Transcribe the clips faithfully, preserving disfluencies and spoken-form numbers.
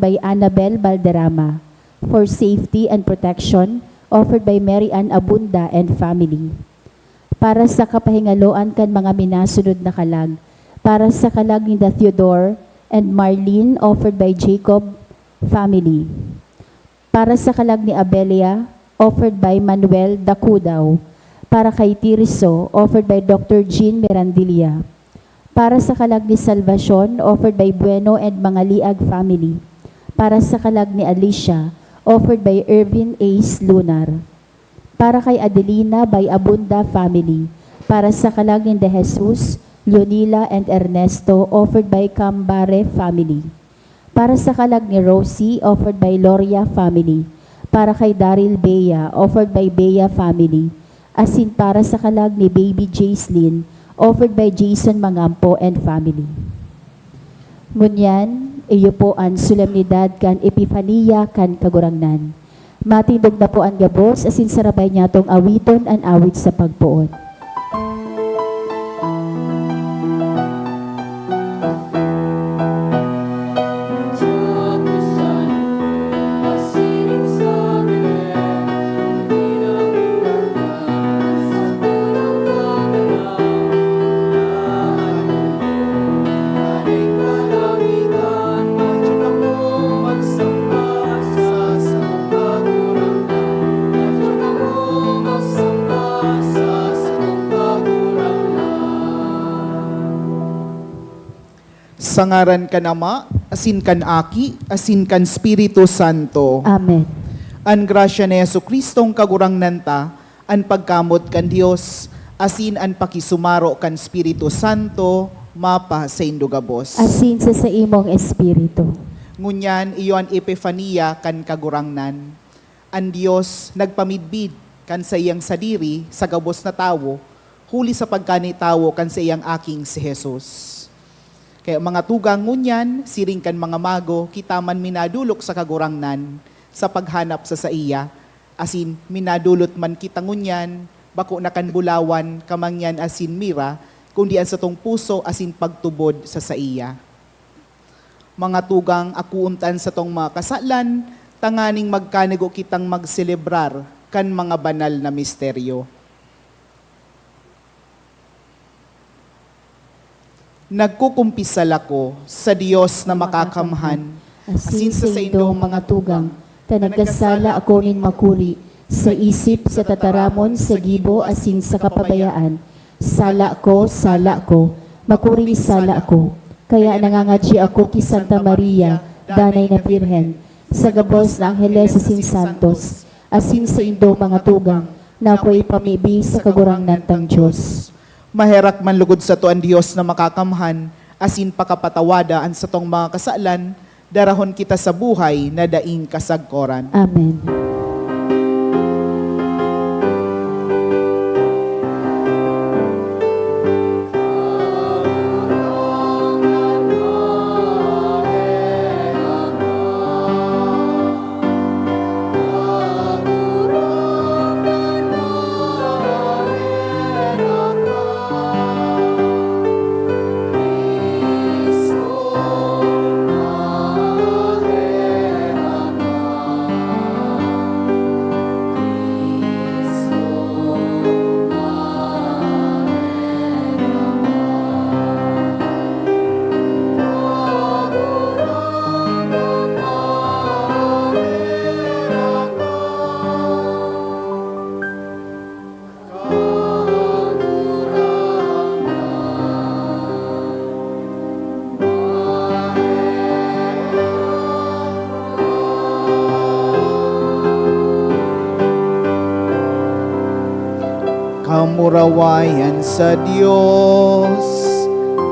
by Annabel Balderrama. For safety and protection, offered by Mary Ann Abunda and family. Para sa kapahingaloan kan mga minasunod na kalag, para sa kalag ni Da Theodore and Marlene, offered by Jacob family. Para sa kalag ni Abelia, offered by Manuel Dacudaw. Para kay Tirso, offered by Doctor Jean Mirandilla. Para sa kalag ni Salvacion, offered by Bueno and Mangaliag family. Para sa kalag ni Alicia, offered by Ervin Ace Lunar. Para kay Adelina, by Abunda family. Para sa kalag ni De Jesus, Leonila and Ernesto, offered by Cambare family. Para sa kalag ni Rosie, offered by Loria family. Para kay Daryl Bea, offered by Bea family. Asin para sa kalag ni Baby Jaislyn, offered by Jason Mangampo and family. Ngunyan, iyo po an solemnidad kan Epifania kan Kagurangnan. Matindog na po an gabos, asin sarabay niyatong awiton an awit sa pagpoon. Sa ngaran kan Ama, asin kan Aki, asin kan Espiritu Santo. Amen. An grasya ni Jesu-Cristong Kagurangnan ta, an pagkamot kan Dios, asin an pakisumaro kan Espiritu Santo, mapasaindo gabos. Asin sa saimong espiritu. Ngunyan, iyo an Epifania kan Kagurangnan. An Dios nagpamidbid kan saiyang sadiri sa gabos na tawo, huli sa pagkanitawo kan saiyang Aking si Jesus. Kaya, mga tugang, ngunyan, siring kan mga mago, kita man minadolok sa Kagurangnan sa paghanap sa saiya, asin minadolot man kita ngunyan, bako na kan bulawan, kamangyan asin mira, kundi an satong puso asin pagtubod sa saiya. Mga tugang, akoon ta an satong mga kasalan, tanganing magkanigo kitang magselebrar kan mga banal na misteryo. Nagkukumpisal ako sa Dios na makakamhan, asin sa saindong mga tugang, ta nagkasala ako nin makuri, sa isip, sa tataramon, sa gibo, asin sa kapabayaan. Sala ko, sala ko, makuring sala ko. Kaya nangangadyi ako ki Santa Maria, Danay na Birhen, sa gabos na angheles asin santos, asin saindong mga tugang, na ako ipamibi sa Kagurangnan tang Dios. Maherak man lugod sato an Dios na makakamhan, asin pakapatawada an satong mga kasalan, darahon kita sa buhay na daing kasagkoran. Amen. Kamurawayan sa Dios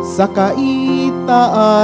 sa kaitaasan.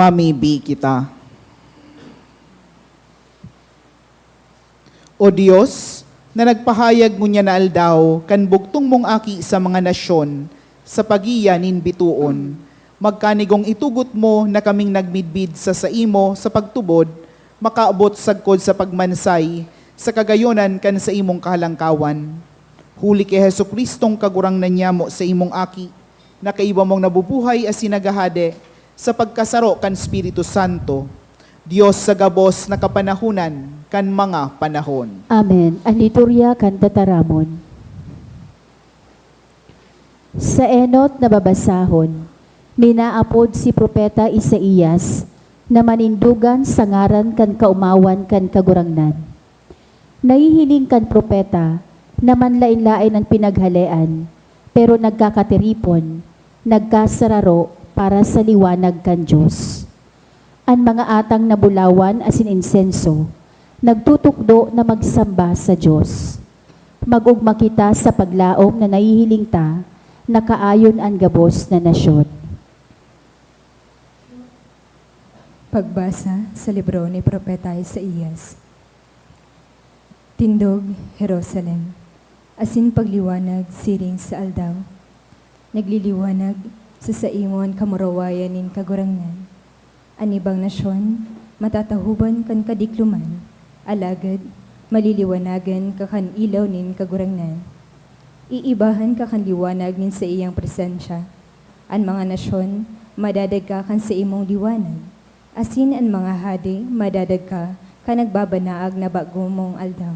Mamibi kita. O Dios, na nagpahayag ngunyan na aldaw kan bugtong mong Aki sa mga nasyon, sa pagiya nin bitoon, magkanigong itugot mo na kaming nagmidbid sa saimo sa pagtubod, makaabot sagkod sa pagmansay sa kagayonan kan saimong kahalangkawan. Huli ki Jesu-Cristong Kagurangnan nyamo, saimong Aki, na kaiba mong nabubuhay asin naghahade sa pagkasaro kan Espiritu Santo, Dios sa gabos na kapanahonan kan mga panahon. Amen. An liturya kan tataramon. Sa enot na babasahon, minaapod si Propeta Isaias na manindogan sa ngaran kan kaomawan kan Kagurangnan. Nahihiling kan propeta na manlaen-laen an pinaghalean, pero nagkakatiripon, nagkasararo para sa liwanag kan Dios. An mga atang na bulawan asin insenso nagtutukdo na magsamba sa Dios. Mag-ogma kita sa paglaom na nahihiling ta na kaayon an gabos na nasyon. Pagbasa sa libro ni Propeta Isaias. Tindog, Jerusalem, asin pagliwanag siring sa aldaw. Nagliliwanag sa saimo an kamurawayan nin Kagurangnan. An ibang nasyon matatahoban kan kadikloman, alagad maliliwanagan ka kan ilaw nin Kagurangnan. Iibahan ka kan liwanag nin saiyang presensya. An mga nasyon madadagka kan saimong liwanag, asin an mga hade madadagka kan nagbabanaag na bago mong aldaw.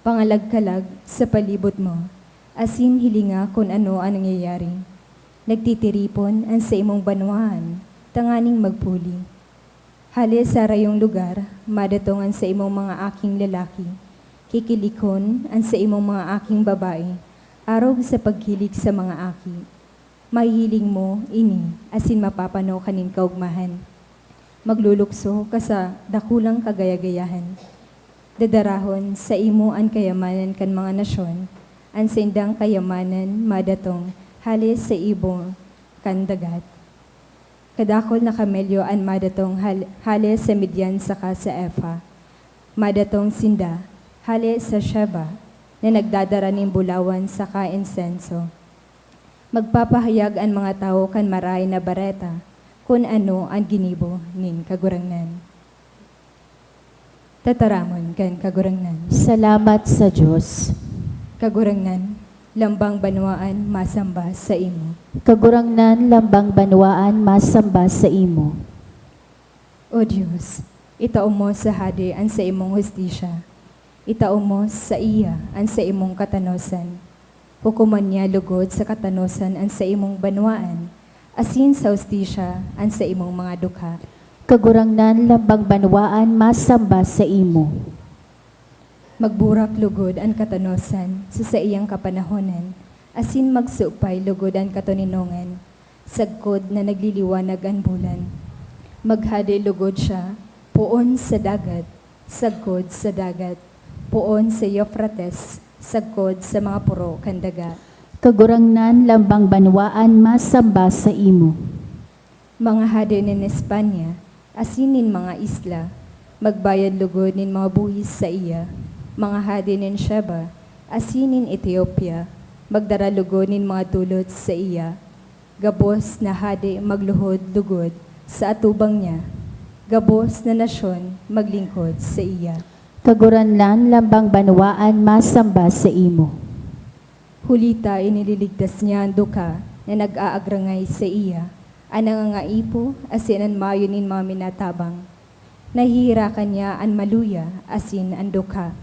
Pangalagkalag sa palibot mo, asin hilinga kun ano an nangyayari. Nagtitiripon an saimong banwaan tanganing magpuli. Hale sa sarayong lugar, madatong an saimong mga aking lalaki. Kikilikon an saimong mga aking babae, arog sa pagkilik sa mga aki. Mahihiling mo ini asin mapapano ka nin kaogmahan. Maglulukso ka sa dakulang kagaya-gayahan. Dadarahon saimo an kayamanan kan mga nasyon, an saindang kayamanan madatong hale sa ibong kan dagat. Kadakul na kamelyo an madatong hal-, hale sa Midian saka sa Efa. Madatong sinda hale sa Sheba, na nagdadara nin bulawan saka insenso. Magpapahayag an mga tawo kan Marahay na Bareta kun ano an ginibo nin Kagurangnan. Tataramon kan Kagurangnan. Salamat sa Dios. Kagurangnan, lambang banwaan masamba saimo. Kagurangnan, lambang banwaan masamba saimo. O Dios, itao mo sa hade an saimong hustisya. Itao mo saiya an saimong katanosan. Hukoman niya lugod sa katanosan an saimong banwaan, asin sa hustisya an saimong mga dukha. Kagurangnan, lambang banwaan masamba saimo. Magburak lugod an katanosan sa saiyang kapanahonan, asin magsupay lugod an katoninongan, sagkod na nagliliwanag an bulan. Maghade lugod siya poon sa dagat, sagkod sa dagat, poon sa Eufrates, sagkod sa mga poro kan daga. Kagurangnan, lambang banwaan masamba saimo. Mga hade nin Espanya asin nin mga isla, magbayad lugod nin mga buhis saiya. Mga hade nin Sheba asin nin Etiopia, magdara lugod nin mga dolot saiya. Gabos na hade magluhod lugod sa atubang niya. Gabos na nasyon maglingkod saiya. Kagurangnan, lambang banwaan masamba saimo. Huli ta inililigtas niya an dukha na nag-aagrangay saiya, an nangangaipo asin an mayo nin mga minatabang. Nahihirakan niya an maluya asin an dukha.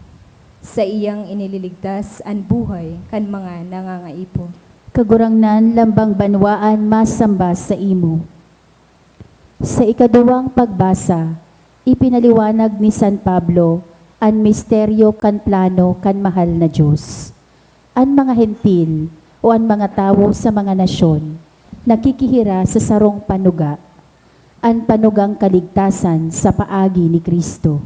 Saiyang inililigtas an buhay kan mga nangangaipo. Kagurangnan, lambang banwaan masamba saimo. Sa ikaduwang pagbasa, ipinaliwanag ni San Pablo an misteryo kan plano kan mahal na Dios. An mga Hentil, o an mga tawo sa mga nasyon, nakikihira sa sarong panuga, an panugang kaligtasan sa paagi ni Cristo.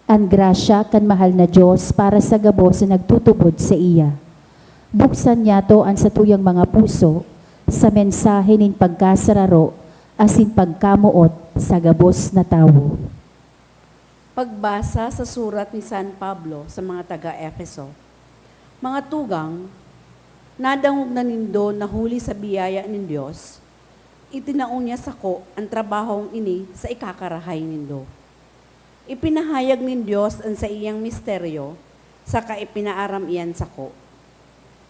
An grasya kan mahal na Dios para sa gabos na nagtutubod saiya. Buksan niyato an satuyang mga puso sa mensahe nin pagkasararo asin pagkamoot sa gabos na tawo. Pagbasa sa surat ni San Pablo sa mga taga-Efeso. Mga tugang, nadangog na nindo na huli sa biyaya nin Dios, itinao niya sako an trabahong ini sa ikakarahay nindo. Ipinahayag nin Dios an saiyang misteryo, saka ipinaaram iyan sako.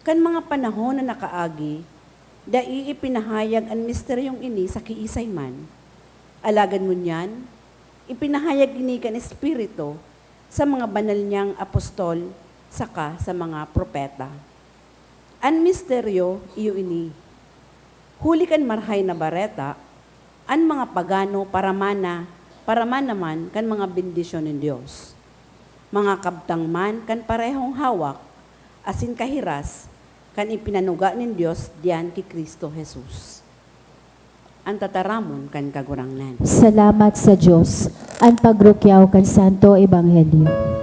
Kan mga panahon na nakaagi, dai ipinahayag an misteryong ini sa kiisay man. Alagad ngunyan, ipinahayag ini kan Espiritu sa mga banal niyang apostol saka sa mga propeta. An misteryo iyo ini: huli kan Marahay na Bareta, an mga pagano paraman na, paraman naman kan mga bendisyon nin Dios, mga kabtang man kan parehong hawak asin kahiras kan ipinanuga nin Dios diyan ki Cristo Jesus. An tataramon kan Kagurangnan. Salamat sa Dios. An pagrukyaw kan Santo Ebanghelyo.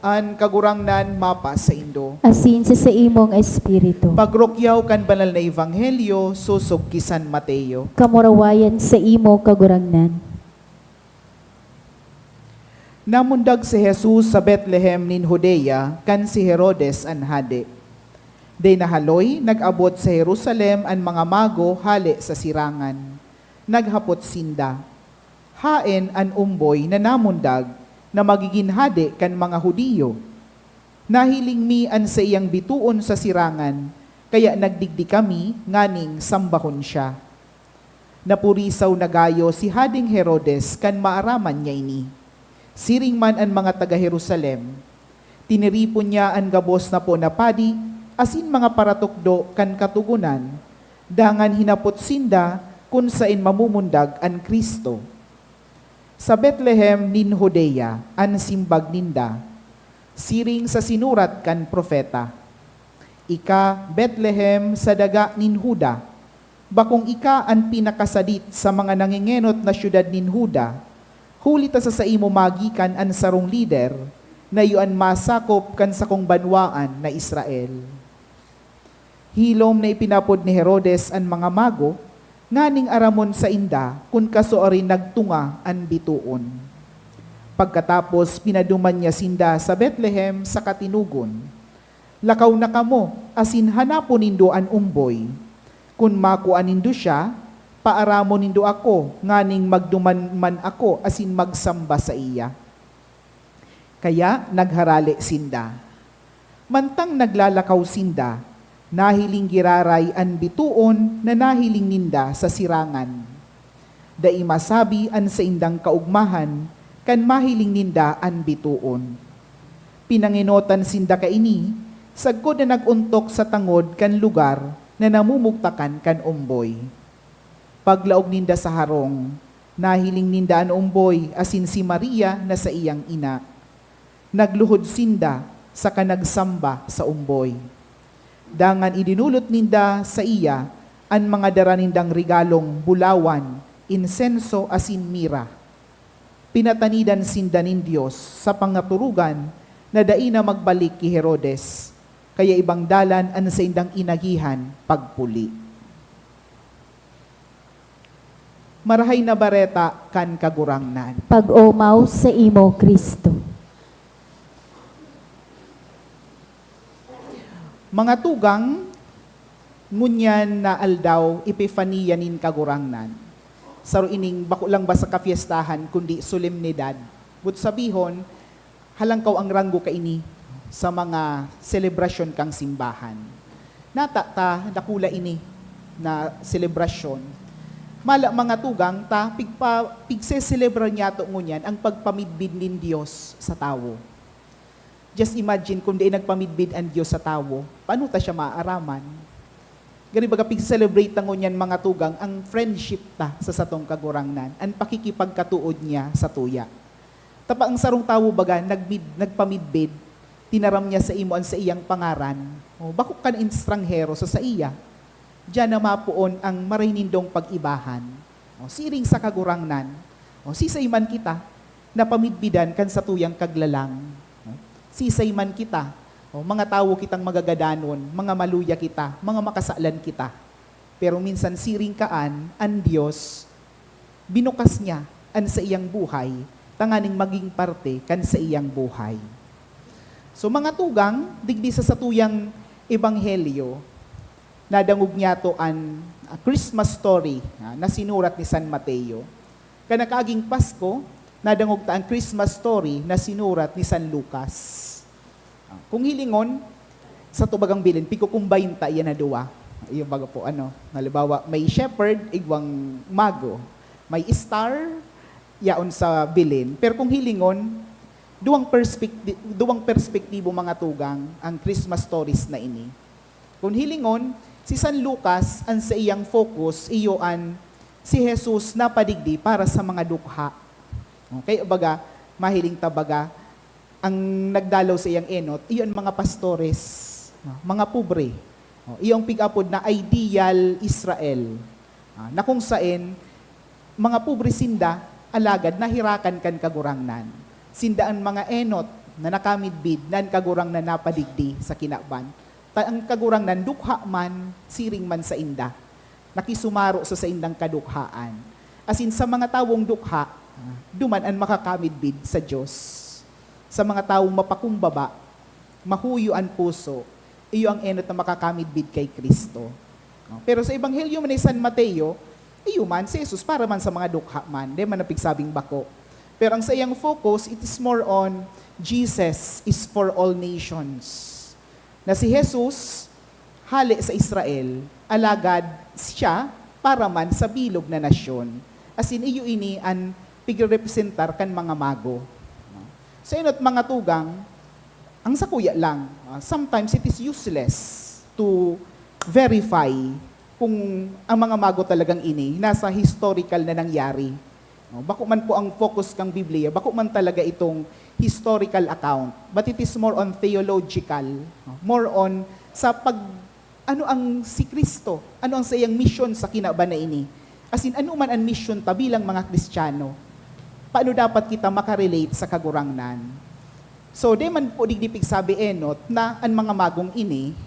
An Kagurangnan mapasaindo. Asin sa saimong espiritu. Pagrukyaw kan Banal na Ebanghelyo sosog ki San Mateo. Kamurawayan saimo, Kagurangnan. Namundag si Jesus sa Betlehem nin Judea kan si Herodes an hade. Dai nahaloy, nag-abot sa Jerusalem an mga mago hale sa sirangan. Naghapot sinda, "Haen an omboy na namundag na magigin hade kan mga Judio?" "Nahiling mi an saiyang bitoon sa sirangan, kaya nagdigdi kami nganing sambahon siya." Napurisaw na gayo si Hadeng Herodes kan maaraman niya ini. Siring man an mga taga Jerusalem. Tiniripon niya an gabos na po na padi asin mga paratukdo kan Katogonan, dangan hinapot sinda kun saen mamumundag an Cristo. "Sa Betlehem nin Judea," an simbag ninda, "siring sa sinurat kan propeta, 'Ika, Betlehem, sa daga nin Juda, bakong ika an pinakasadit sa mga nangengenot na syudad nin Juda, huli ta sa saimo magikan an sarong lider na iyo an masakop kan sakong banwaan na Israel.'" Hilom na ipinapod ni Herodes an mga mago nganing aramon sainda kun kasuarin nagtunga an bitoon. Pagkatapos, pinaduman niya sinda sa Betlehem sa katinugon. "Lakaw na kamo asin hanapon nindo an omboy. Kun makua nindo siya, paaramon nindo ako nganing magduman man ako asin magsamba saiya." Kaya nagharale sinda. Mantang naglalakaw sinda, nahiling giraray an bitoon na nahiling ninda sa sirangan. Dai masabi an saindang kaogmahan kan mahiling ninda an bitoon. Pinangenotan sinda kaini, sagkod na nag-ontok sa tangod kan lugar na namumugtakan kan omboy. Paglaog ninda sa harong, nahiling ninda an omboy asin si Maria na saiyang ina. Nagluhod sinda saka nagsamba sa omboy. Dangan idinulot ninda saiya an mga dara nindang regalong bulawan, insenso asin mira. Pinatanidan sinda nin Dios sa pangaturugan na dai na magbalik ki Herodes, kaya ibang dalan an saindang inagihan pagpuli. Marahay na Bareta kan Kagurangnan. Pag-omaw saimo, Cristo. Mga tugang, Ngunyan na aldaw, Epifania nin Kagurangnan. Saro ining bako lang basta kapyestahan, kundi solemnidad. But sabihon, halangkaw ang ranggo kaini sa mga selebrasyon kan simbahan. Nata ta, dakula ini na selebrasyon. Mala mga tugang ta, pigpa-, pigseselebra niyato ngunyan ang pagpamidbid nin Dios sa tawo. Just imagine kung di nagpamidbid ang Dios sa tawo, paano ta siya maaaraman? Gani baga, pig-celebrate ta ngunyan, mga tugang, ang friendship ta sa satong Kagurangnan, an pakikipagkatood niya sa tuya. Tapa ang sarong tawo baga nagmid-, nagpamidbid, tinaram niya sa imo an saiyang pangaran, o bako kan estranghero sa saiya. Diyan na mapoon ang maray nindong pag-ibahan. O, siring sa Kagurangnan, o, sisay man kita, napamidbidan kan satuyang kaglalang. O, sisay man kita, o, mga tawo kitang magagadanon, mga maluya kita, mga makasalan kita. Pero minsan siring kaan, an Dios, binukas niya an saiyang buhay, tanganing maging parte kan saiyang buhay. So, mga tugang, digdi sa satuyang ebanghelyo, nadangog niyato an, ah, Christmas story, ah, na sinurat ni San Mateo. Kan nakaaging Pasko, nadangog ta an Christmas story na sinurat ni San Lucas. Ah, kung hilingon, sato bagang bilin, pigko-combine ta iyan na duwa. Iyo baga po, ano, halimbawa, may shepherd, igwang mago. May star, yaon sa bilin. Pero kung hilingon, duwang perspekti-, duwang perspektibo, mga tugang, ang Christmas stories na ini. Kun hilingon, si San Lucas, an saiyang focus, iyo an si Jesus napadigdi para sa mga dukha. Okay, baga, mahiling ta baga, ang nagdalaw sa iyang enot, iyo an mga pastores, no? Mga pobre. O, iyo ang pig-apod na ideal Israel. Ah, na kung saen, mga pobre sinda, alagad nahirakan kan Kagurangnan. Sinda an mga enot na nakamidbid na an Kagurangnan napadigdi sa kinaban. Ta ang Kagurangnan dukha man, siring man sainda. Nakisumaro sa saindang kadukhaan. Asin sa mga tawong dukha, ah, duman an makakamidbid sa Dios. Sa mga tawong mapakumbaba, mahuyo an puso, iyo ang enot na makakamidbid kay Cristo. No? Pero sa Ebanghelyo man ni San Mateo, iyo man, si Jesus para man sa mga dukha man, di man napigsabing bako. Pero ang saiyang focus, it is more on Jesus is for all nations. Na si Jesus, hale sa Israel, alagad siya para man sa bilog na nasyon. Asin iyo ini an pigrerepresentar kan mga mago. No? Sa enot, mga tugang, ang sakuya lang, ah, sometimes it is useless to verify kung ang mga mago talagang ini nasa historical na nangyari. No? Bako man po ang focus kang Biblia, bako man talaga itong historical account, but it is more on theological, no? More on sa pag, ano ang si Cristo, ano ang saiyang misyon sa kinaban na ini. Asin ano man an misyon ta bilang mga Kristiyano, paano dapat kita makarelate sa Kagurangnan? So, di man po digdi pigsabi enot na an mga magong ini,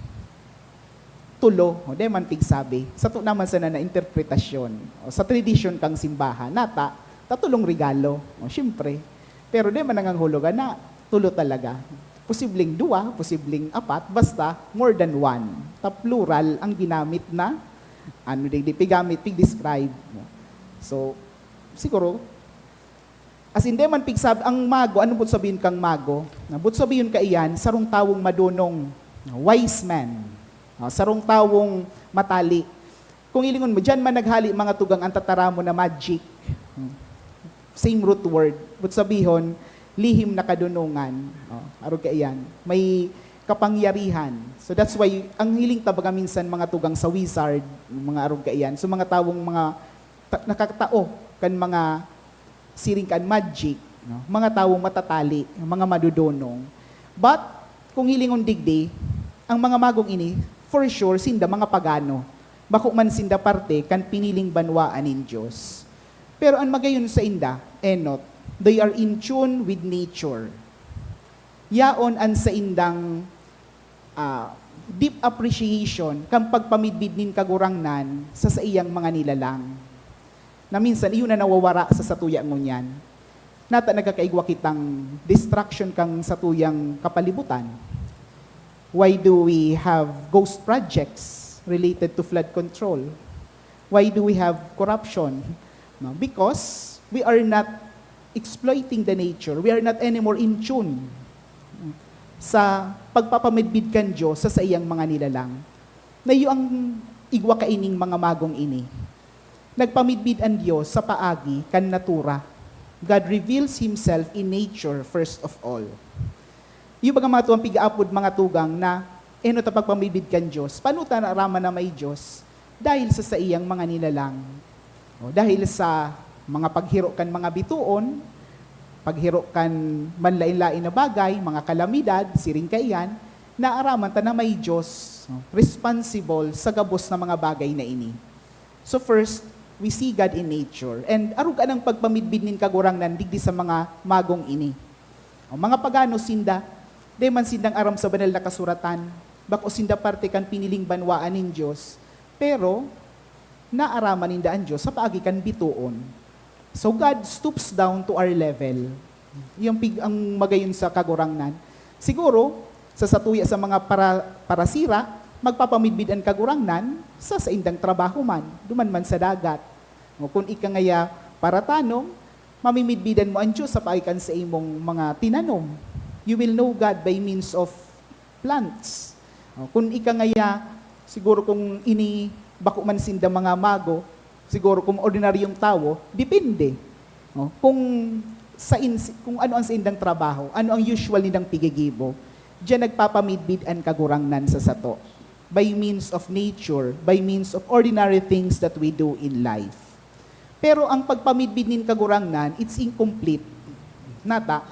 tulo, o di man pigsabi. Sato naman sana na interpretasyon, o sa tradisyon kang simbahan, nata, tatulong regalo. O, siyempre. Pero di man nangangahulugan na tulo talaga. Posibleng duwa, posibleng apat, basta more than one. Ta plural ang ginamit na, ano, di, di pigamit, pig-describe. So, siguro, asin di man pigsab-, ang mago, ano pud sabihin kang mago? Na pud sabihin kaiyan, sarong tawong madonong, wise man. Ah, sarong tawong matali. Kung hilingon mo, diyan man naghali, mga tugang, ang tataramon na magic. Hmm. Same root word. Pud sabihon, lihim na kadonongan. Oh, arog kaiyan. May kapangyarihan. So that's why, ang hiling ta baga minsan, mga tugang, sa wizard, mga arog kaiyan. So mga tawong mga ta-, nakakatao kan mga siring kan magic, no? Mga tawong matatali, mga madodonong. But, kung hilingon digdi, ang mga magong ini, for sure, sinda mga pagano. Bako man sinda parte kan piniling banwaan nin Dios. Pero an magayon sainda, enot, they are in tune with nature. Yaon an saindang, ah, deep appreciation kan pagpamidbid nin Kagurangnan sa saiyang mga nilalang, na minsan iyo na nawawara sa satuya ngunyan. Nata nagkakaigwa kitang destruction kan satuyang kapalibutan. Why do we have ghost projects? related to flood control? Why do we have corruption? No, because we are not exploiting the nature. We are not anymore in tune sa pagpapamidbid kan Diyos sa saiyang mga nilalang. Na iyo ang igwa kaining mga magong ini. Nagpamidbid an Dios sa paagi kan natura. God reveals Himself in nature first of all. Iyo baga mga tugang pig-aapod, mga tugang, na enot ta pagpamidbid kan Dios, paano ta naaraman na may Dios? Dahil sa saiyang mga nilalang. O, dahil sa mga paghiro kan mga bitoon, paghiro kan manlain-lain na bagay, mga kalamidad, siring kaiyan, naaraman ta na may Dios, no, responsible sa gabos na mga bagay na ini. So first, we see God in nature. And aruga nang pagpamidbid nin Kagurangnan digdi sa mga magong ini. O, mga pagano sinda, di man sindang aram sa banal na kasuratan, bako sinda parte kan piniling banwaan nin Dios, pero naaraman ninda an Dios sa paagi kan bitoon. So God stoops down to our level. Yung pig ang magayon sa Kagurangnan. Siguro, sa satuya sa mga para, parasira, magpapamidbid an Kagurangnan sa saindang trabaho man, duman man sa dagat. O kun ika ngaya paratanom, mamimidbidan mo an Dios sa paagi kan sa imong mga tinanom. You will know God by means of plants. O, kun ika ngaya, siguro kung ini bako man sinda mga mago, siguro kung ordinaryong tawo, depende. O, kung sain, kung ano ang saindang trabaho, ano ang usual nindang pigigibo, diyan nagpapamidbid an Kagurangnan sa sato. By means of nature, by means of ordinary things that we do in life. Pero ang pagpamidbid nin Kagurangnan, it's incomplete. Nata,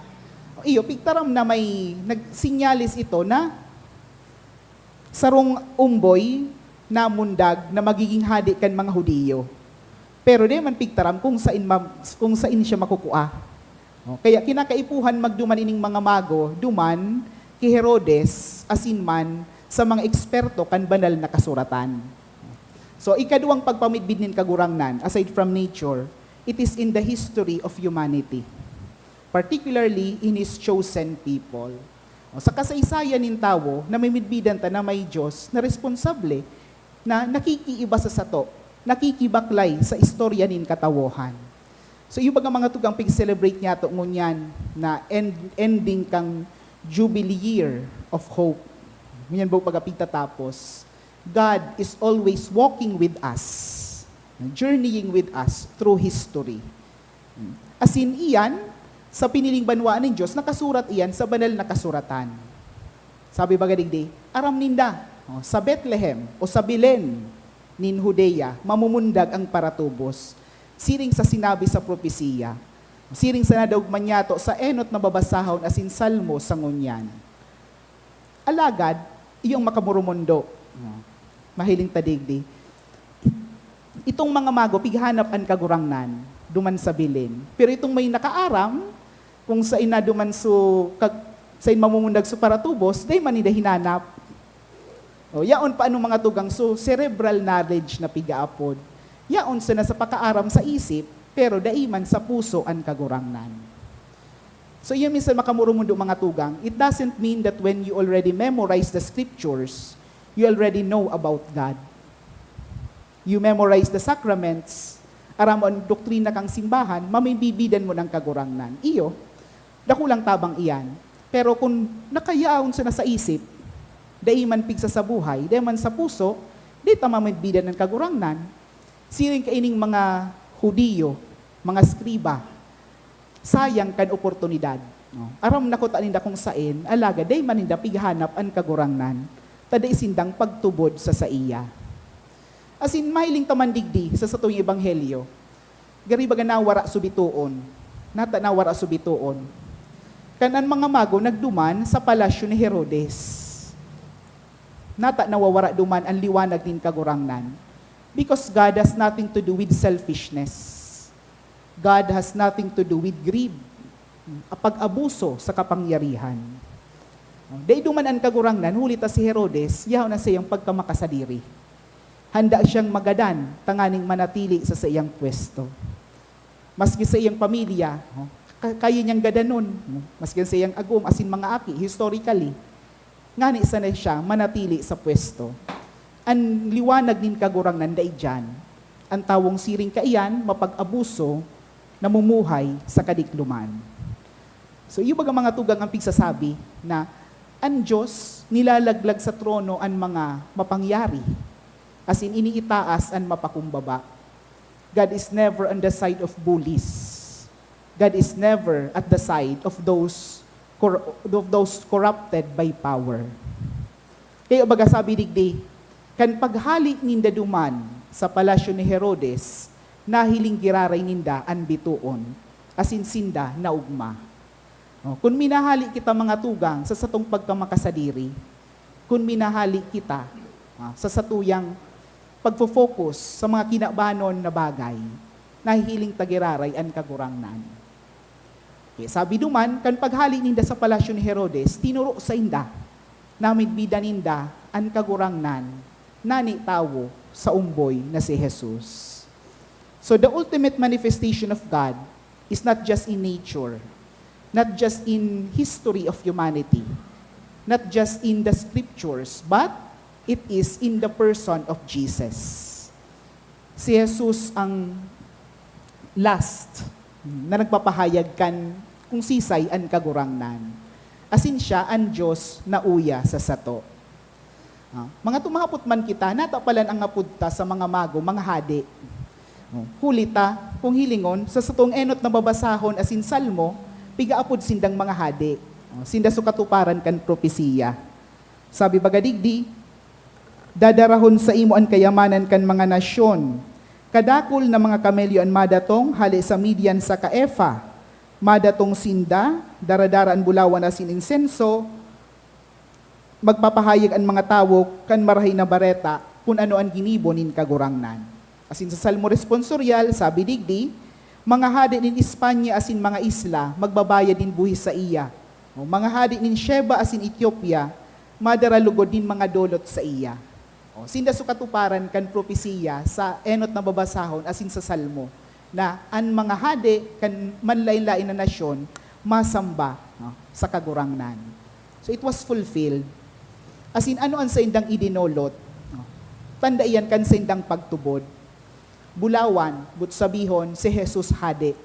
iyo, pigtaram na may nagsinyalis ito na sarong umboy namundag na magiging hade kan mga Hudiyo. Pero di man pigtaram kung sain ma-, kung sain siya makukua. O, kaya kinakaipuhan magduman ining mga mago, duman ki Herodes, asin man sa mga eksperto kan banal na kasuratan. So, ikaduwang pagpamidbid nin Kagurangnan, aside from nature, it is in the history of humanity, particularly in His chosen people. O, sa kasaysayan nin tawo, namimidbidan ta na may Dios na responsable, na nakikiiba sa sato, nakikibaklay sa istorya nin katawohan. So, iyo baga mga tugang pig-celebrate niyato ngunyan na end, ending kan Jubilee Year of Hope. Ngunyan ba baga pigtatapos? God is always walking with us, journeying with us through history. Asin iyan, sa piniling banwaan nin Dios, nakasurat iyan sa banal na kasuratan. Sabi baga digdi, aram ninda, o, sa Bethlehem o sa Belen nin Judea, mamumundag ang paratubos, siring sa sinabi sa propesiya, siring sa nadaog man niyato sa enot na babasahon asin salmo sa ngunyan. Alagad, iyong makamurumundo, mahiling ta digdi, itong mga mago, pighanap an Kagurangnan duman sa Belen. Pero itong may nakaaram, kung sain na duman so, kag-, sain mamumundag so paratubos, dai man ninda hinanap. O, yaon pa ano mga tugang, so cerebral knowledge na pigaapod. Yaon sana sa pakaaram sa isip, pero dai man sa puso an Kagurangnan. So, iyo minsan makamurumundo mga tugang, it doesn't mean that when you already memorize the scriptures, you already know about God. You memorize the sacraments, aram mo an doktrina kan simbahan, mamimidbidan mo ng Kagurangnan. Iyo, dakulang tabang iyan. Pero kung nakayaon sana sa isip, dai man pigsasabuhay, dai man sa puso, di ta mamidbidan ng Kagurangnan. Siring kaining mga Hudiyo, mga eskriba, sayang kan oportunidad, no? Aram na kuta ninda kung saen, alagad dai man ninda pighanap an Kagurangnan, ta dai sindang pagtubod sa saiya. Asin mahiling ta man digdi sa satong ebanghelyo, gari baga nawara so bitoon. Nata nawara so bitoon? Kan an mga mago nagduman sa palasyo ni Herodes. Nata nawawara duman an liwanag nin Kagurangnan? Because God has nothing to do with selfishness. God has nothing to do with greed, pag-abuso sa kapangyarihan. Dai duman an Kagurangnan, huli ta si Herodes, yaon an saiyang pagkamakasadiri. Handa siyang magadan tanganing manatili sa saiyang pwesto. Maski sa iyang pamilya, ka-, kaya niyang gadanon, maski sa iyang agom asin mga aki, historically, ngani sana siya manatili sa pwesto. An liwanag nin Kagurangnan dai diyan. An tawong siring kaiyan, mapag-abuso, namumuhay sa kadikloman. So, iyo baga mga tugang an pigsasabi na an Dios nilalaglag sa trono an mga mapangyari, asin iniitaas an mapakumbaba. God is never on the side of bullies. God is never at the side of those cor-, of those corrupted by power. Kaya baga sabi digdi, kan paghali ninda duman sa palasyo ni Herodes, nahiling giraray ninda an bitoon, asin sinda naogma. O, kun minahali kita, mga tugang, sa satong pagkamakasadiri, kun minahali kita, ah, sa satuyang pagfo-focus sa mga kinabanon na bagay, nahihiling ta giraray an Kagurangnan. Okay, sabi duman, kan paghali ninda sa palasyo ni Herodes, tinuro sainda na midbidan ninda an Kagurangnan na nitawo sa omboy na si Jesus. So, the ultimate manifestation of God is not just in nature, not just in history of humanity, not just in the scriptures, but it is in the person of Jesus. Si Jesus ang last na nagpapahayag kan kung sisay an Kagurangnan. Asin siya an Dios na uya sa sato. Ah, mga tumahapot man kita, natapalan ang apod ta sa mga mago, mga hade. Oh, huli ta, kung hilingon, sa satong enot na babasahon asin Salmo, pigaapod sindang mga hade. Oh, sinda so katuparan kan propesiya. Sabi baga digdi, "Dadarahon saimo an kayamanan kan mga nasyon. Kadakul na mga kamelyo an madatong hale sa Midian saka Efa. Madatong sinda, daradara an bulawan asin insenso, magpapahayag an mga tawo kan Marahay na Bareta kun ano an ginibo nin Kagurangnan." Asin sa Salmo Responsorial, sabi digdi, "Mga hade nin Espanya asin mga isla magbabayad nin buhis saiya. O, mga hade nin Sheba asin Etiopia, madara logod nin mga dolot saiya." O, sinda so katuparan kan propesiya sa enot na babasahon asin sa Salmo, na an mga hade kan manlaen-laen na nasyon masamba, no, sa Kagurangnan. So, it was fulfilled. Asin, ano an saindang idinolot? No? Tanda iyan kan saindang pagtubod. Bulawan, boot sabihon, si Jesus hade.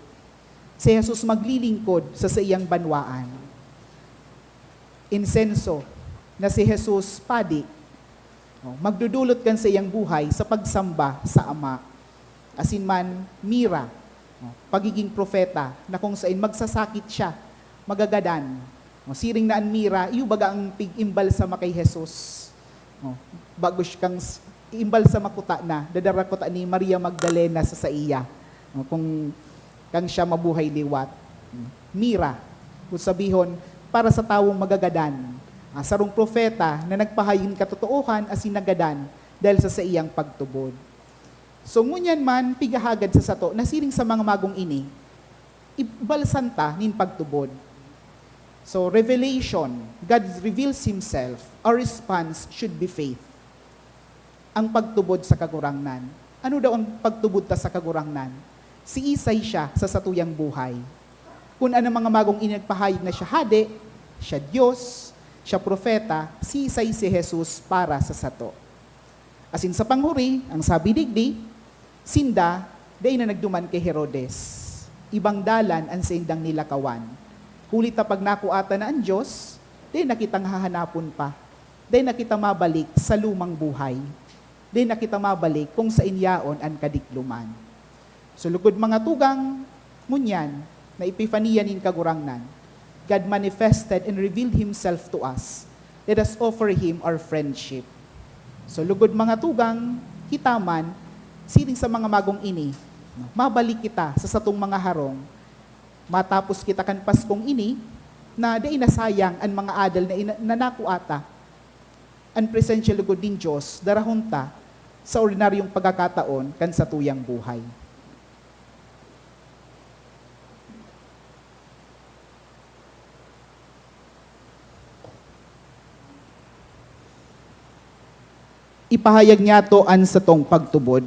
Si Jesus maglilingkod sa saiyang banwaan. Insenso, na si Jesus padi. Oh, magdudulot kan saiyang buhay sa pagsamba sa Ama. Asin man, mira, oh, pagiging propeta na kung sain magsasakit siya, magagadan. Oh, siring na an mira, iyo baga ang pig-imbalsama kay Jesus. Oh, bago siya kang s-, iimbalsama kuta na, dadara kuta ni Maria Magdalena sa saiya. Oh, kung kang siya mabuhay liwat. Mira, kung sabihon, para sa tawong magagadan, ah, sarong propeta na nagpahayag nin katotoohan asin nagadan dahil sa saiyang pagtubod. So, ngunyan man, pigahagad sa sato na siring sa mga magong ini, ibalsan ta nin pagtubod. So, revelation, God reveals Himself. Our response should be faith. Ang pagtubod sa Kagurangnan. Ano daw ang pagtubod ta sa Kagurangnan? Siisay siya sa satuyang buhay. Kun an mga magong ini nagpahayag na siya hade, siya Dios, siya propeta, siisay si Jesus para sa sato? Asin sa panghuri, ang sabi digdi, sinda dai na nagduman ki Herodes. Ibang dalan an saindang nilakawan. Huli ta pag nakua ta na an Dios, dai na kitang hahanapon pa. Dai na kita mabalik sa lumang buhay. Dai na kita mabalik kung sain yaon an kadikloman. So, lugod mga tugang, ngunyan, na Epifania nin Kagurangnan, God manifested and revealed Himself to us. Let us offer Him our friendship. So, lugod mga tugang, kita man, siring sa mga magong ini, no, mabalik kita sa satong mga harong, matapos kita kan Paskong ini, na dai nasayang an mga adal na ina-, na nakua ta. An presensya lugod nin Dios, darahon ta sa ordinaryong pagkakataon kan satuyang buhay. Ipahayag niyato an satong pagtubod.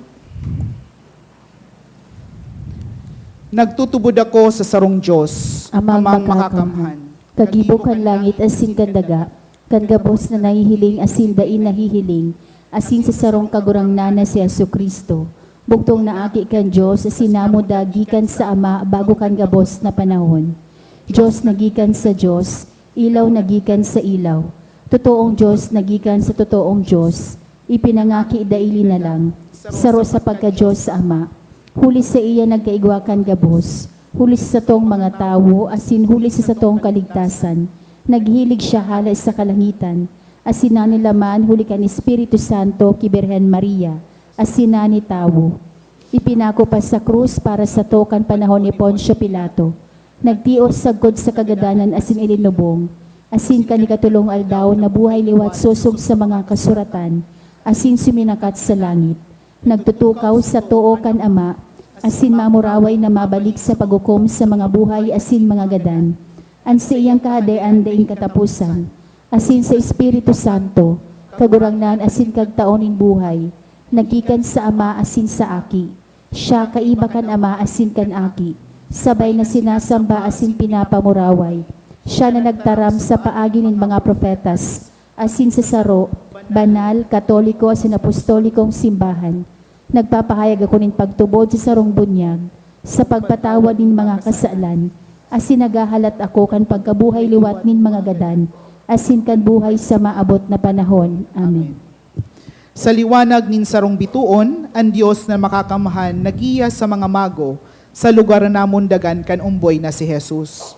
Nagtutubod ako sa sarong Dios, Amang Amang Makakamhan, Makakamhan, Kagibo kan langit asin kan daga, kan gabos na nahihiling asin dai nahihiling, asin sa sarong Kagurangnan na si Jesu-Cristo, bugtong na Aki kan Dios asin namuda gikan sa Ama bago kan gabos na panahon. Dios na gikan sa Dios, ilaw na gikan sa ilaw, totoong Dios na gikan sa totoong Dios, ipinangaki daili na lang, saro sa pagka-Dios sa Ama. Huli saiya nagkaigwa kan gabos, huli sa satong mga tawo, asin huli sa satong kaligtasan, naghilig siya hale sa kalangitan, asin nanilaman huli kan Espiritu Santo ki Birhen Maria, asin nani tawo. Ipinako pa sa krus para sato kan panahon ni Poncio Pilato. Nagtios sagkod sa kagadanan asin ilinubong, asin kan ikatolong aldaw nabuhay liwat sosog sa mga kasuratan, asin suminakat sa langit. Nagtutukaw sa too kan Ama, asin mamuraway na mabalik sa paghukom sa mga buhay asin mga gadan. An saiyang kahadean daing kataposan, asin sa Espiritu Santo, Kagurangnan asin Kagtao nin buhay, naggikan sa Ama asin sa Aki. Siya kaiba kan Ama asin kan Aki, sabay na sinasamba asin pinapamuraway. Siya na nagtaram sa paagi nin mga propetas, asin sa saro, banal, katoliko asin apostolikong simbahan. Nagpapahayag ako nin pagtubod sa sarong bunyag, sa pagpatawad nin mga kasalan, asin naghahalat ako kan pagkabuhay liwat nin mga gadan, asin kan buhay sa maabot na panahon. Amen. Sa liwanag nin sarong bitoon, an Dios na Makakamhan nagiya sa mga mago sa lugar na namundagan kan omboy na si Jesus.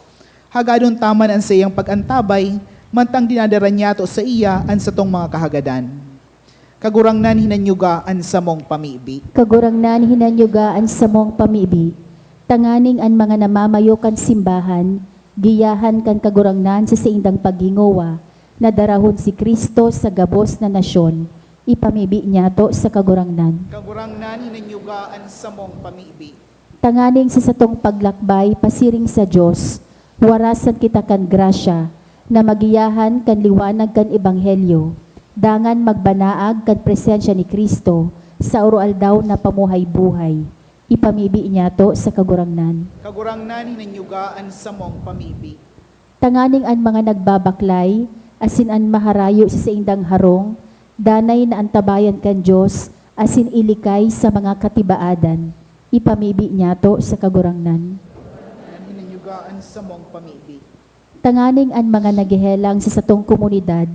Hagadon ta man an saiyang pag-antabay, mantang dinadara niyato saiya an satong mga kahagadan. Kagurangnan, hinanyuga an samong pamibi. Kagurangnan, hinanyuga an samong pamibi. Tanganing an mga namamayo kan simbahan, giyahan kan Kagurangnan sa saindang paghingowa, na darahon si Cristo sa gabos na nasyon, ipamibi niyato sa Kagurangnan. Kagurangnan, hinanyuga an samong pamibi. Tanganing sa satong paglakbay pasiring sa Dios, warasan kita kan grasya na magiyahan kan liwanag kan ebanghelyo, dangan magbanaag kan presensya ni Cristo sa aroaldaw na pamuhay-buhay. Ipamibi niyato sa Kagurangnan. Kagurangnan, hinanyuga an samong pamibi. Tanganing an mga nagbabaklay, asin an maharayo sa saindang harong, danay na antabayan kan Dios, asin ilikay sa mga katibaadan. Ipamibi niyato sa Kagurangnan. An hinanyuga an samong pamibi. Tanganing an mga naghehelang sa satong komunidad,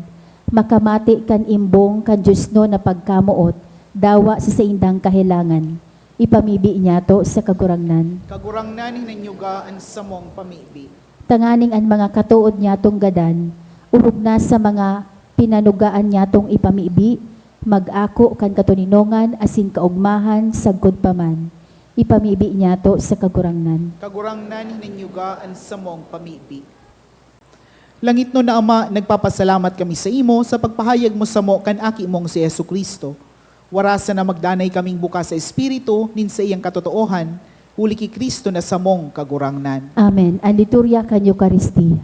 makamate kan imbong kan diosnon na pagkamoot, dawa sa saindang kahelangan. Ipamibi niyato sa Kagurangnan. Kagurangnan, hinanyuga an samong pamibi. Tanganing an mga katood niyatong gadan, orog na sa mga pinanugaan niyatong ipamibi, mag-ako kan katoninongan asin kaogmahan sagkod pa man. Ipamibi niyato sa Kagurangnan. Kagurangnan, hinanyuga an samong pamibi. Langitnon na Ama, nagpapasalamat kami saimo sa pagpahayag mo samo kan Aki mong si Jesu-Cristo. Warasan na magdanay kaming buka sa Espiritu nin saiyang katotoohan, huli ki Cristo na samong Kagurangnan. Amen. An liturya kan Eukaristia.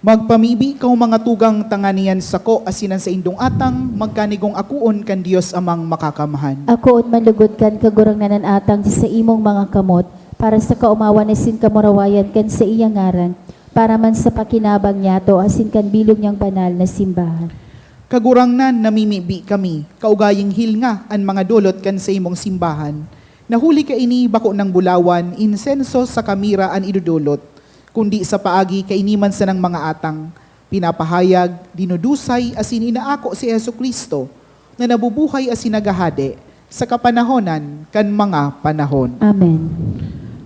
Magpamibi kamo, mga tugang, tanganing an sako asin an saindong atang magkanigong akoon kan Dios Amang Makakamhan. Akoon man lugod kan Kagurangnan an atang sa saimong mga kamot, para sa kaomawan asin kamurawayan kan saiyang ngaran, para man sa pakinabang niyato asin kan bilog niyang banal na simbahan. Kagurangnan, namimibi kami, kaugaying hilnga an mga dolot kan saimong simbahan, na huli kaini bako nang bulawan, insenso saka mira an idodolot, kundi sa paagi kaini man sanang mga atang, pinapahayag, dinudusay, asin inaako si Jesu-Cristo, na nabubuhay asin naghahade, Sa kapanahonan kan mga panahon. Amen.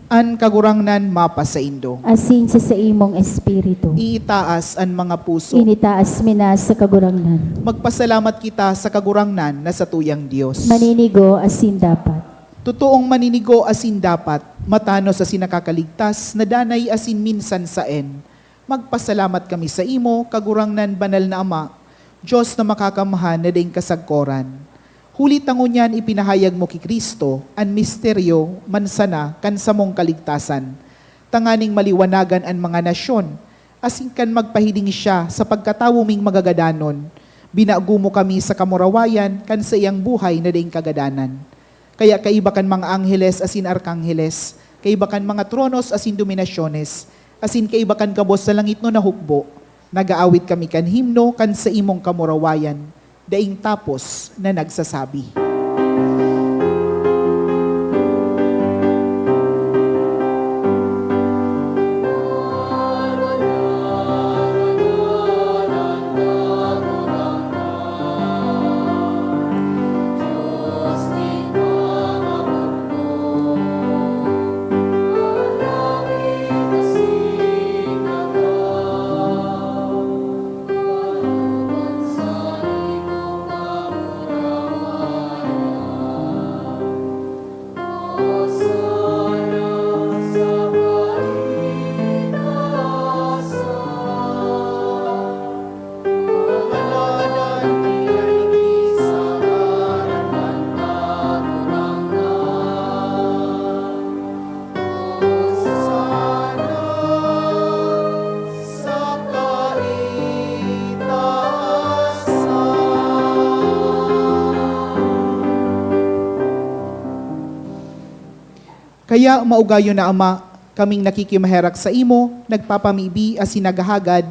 An Kagurangnan mapasaindo. Asin sa saimong espiritu. Iitaas an mga puso. Initaas mi na sa Kagurangnan. Magpasalamat kita sa Kagurangnan na satuyang Dios. Maninigo asin dapat. Totoong maninigo asin dapat, matanos asin nakakaligtas, na danay asin minsan saen. Magpasalamat kami saimo, Kagurangnan, Banal na Ama, Dios na makakamhan na daing kasagkoran. Huli ta ngunyan ipinahayag mo ki Cristo an misteryo man sana kan samong kaligtasan, tanganing maliwanagan an mga nasyon, asin kan magpahiling siya sa pagkatawo ming magagadanon, binago mo kami sa kamurawayan kan saiyang buhay na daing kagadanan. Kaya kaiba kan mga angheles asin arkangheles, kaiba kan mga tronos asin dominasyones, asin kaiba kan gabos sa langitnon na hukbo, nag-aawit kami kan himno kan saimong kamurawayan, daing tapos na nagsasabi. Kaya, maugayon na Ama, kaming nakikimaherak saimo, nagpapamibi asin naghahagad,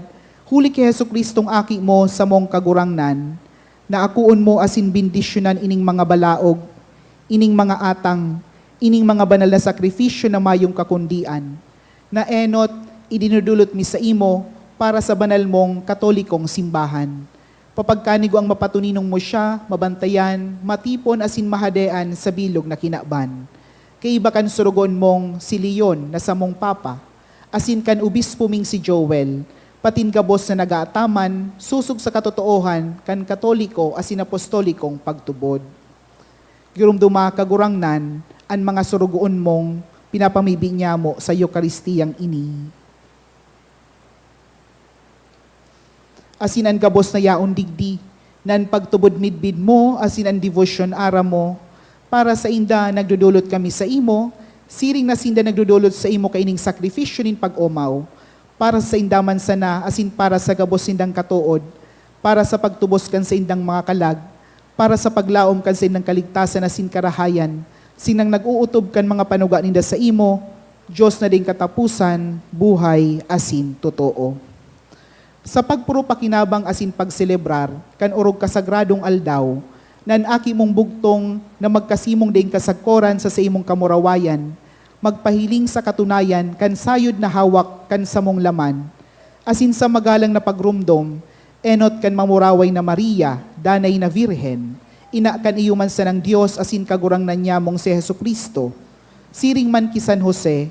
huli ki Jesu-Cristong Aki mo, samong Kagurangnan, na akoon mo asin bendisyonan ining mga balaog, ining mga atang, ining mga banal na sakrifisyo na mayong kakundian, na enot idinudulot mi saimo para sa banal mong Katolikong simbahan. Papagkanigoang mapatoninong mo siya, mabantayan, matipon asin mahadean sa bilog na kinaban. Kaiba kan sorogoon mong si Leon na samong Papa, asin kan obispo ming si Joel, patin gabos na nag-aataman sosog sa katotoohan kan Katoliko asin Apostolikong pagtubod. Giromdoma, Kagurangnan, an mga sorogoon mong pinapamibi nyamo sa Eukaristiyang ini. Asin an gabos na yaon digdi, na an pagtubod midbid mo asin an debosyon aram mo, para sainda nagdodolot kami saimo, siring na sinda nagdodolot saimo kaining sakrifisyo nin pag-omaw, para sainda man sana asin para sa gabos nindang katood, para sa pagtubos kan saindang mga kalag, para sa paglaom kan saindang kaligtasan asin karahayan, sinang nag-ootob kan mga panuga ninda saimo, Dios na daing kataposan, buhay asin totoo. Sa pagpurupakinabang asin pagselebrar kan orog kasagradong aldaw, na an Aki mong bugtong na magkasimong daing kasagkoran sa saimong kamurawayan, magpahiling sa katunayan kan sayod na hawak kan samong laman, asin sa magalang na pagromdom, enot kan mamuraway na Maria, danay na Birhen, ina kan iyo man sanang Dios asin Kagurangnan nyamong si Jesu-Cristo, siring man ki San Jose,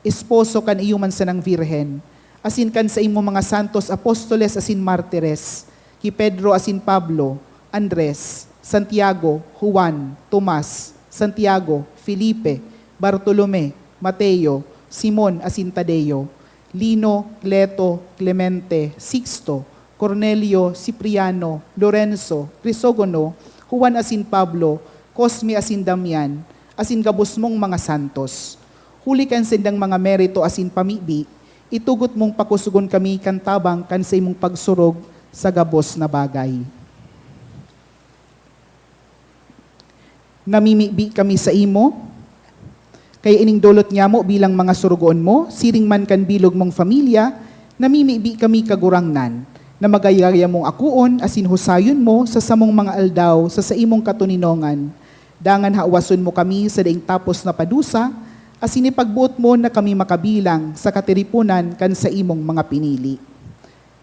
esposo kan iyo man sanang Birhen, asin kan saimong mga santos apostoles asin martires, ki Pedro asin Pablo, Andres, Santiago, Juan, Tomas, Santiago, Felipe, Bartolome, Mateo, Simon asin Tadeo, Lino, Cleto, Clemente, Sixto, Cornelio, Cipriano, Lorenzo, Crisogono, Juan asin Pablo, Cosme asin Damian, asin gabos mong mga santos. Huli kan saindang mga merito asin pamibi, itugot mong pakosogon kami kan tabang kan saimong pagsurog sa gabos na bagay. Namimibi kami saimo, kaya ining dolot nyamo bilang mga sorogoon mo, siring man kan bilog mong familya, namimibi kami, Kagurangnan, na magayaya mong akoon asin husayon mo sa samong mga aldaw sa saimong katoninongan. Dangan hawason mo kami sa daing tapos na padusa, asin ipagboot mo na kami makabilang sa katiriponan kan saimong mga pinili.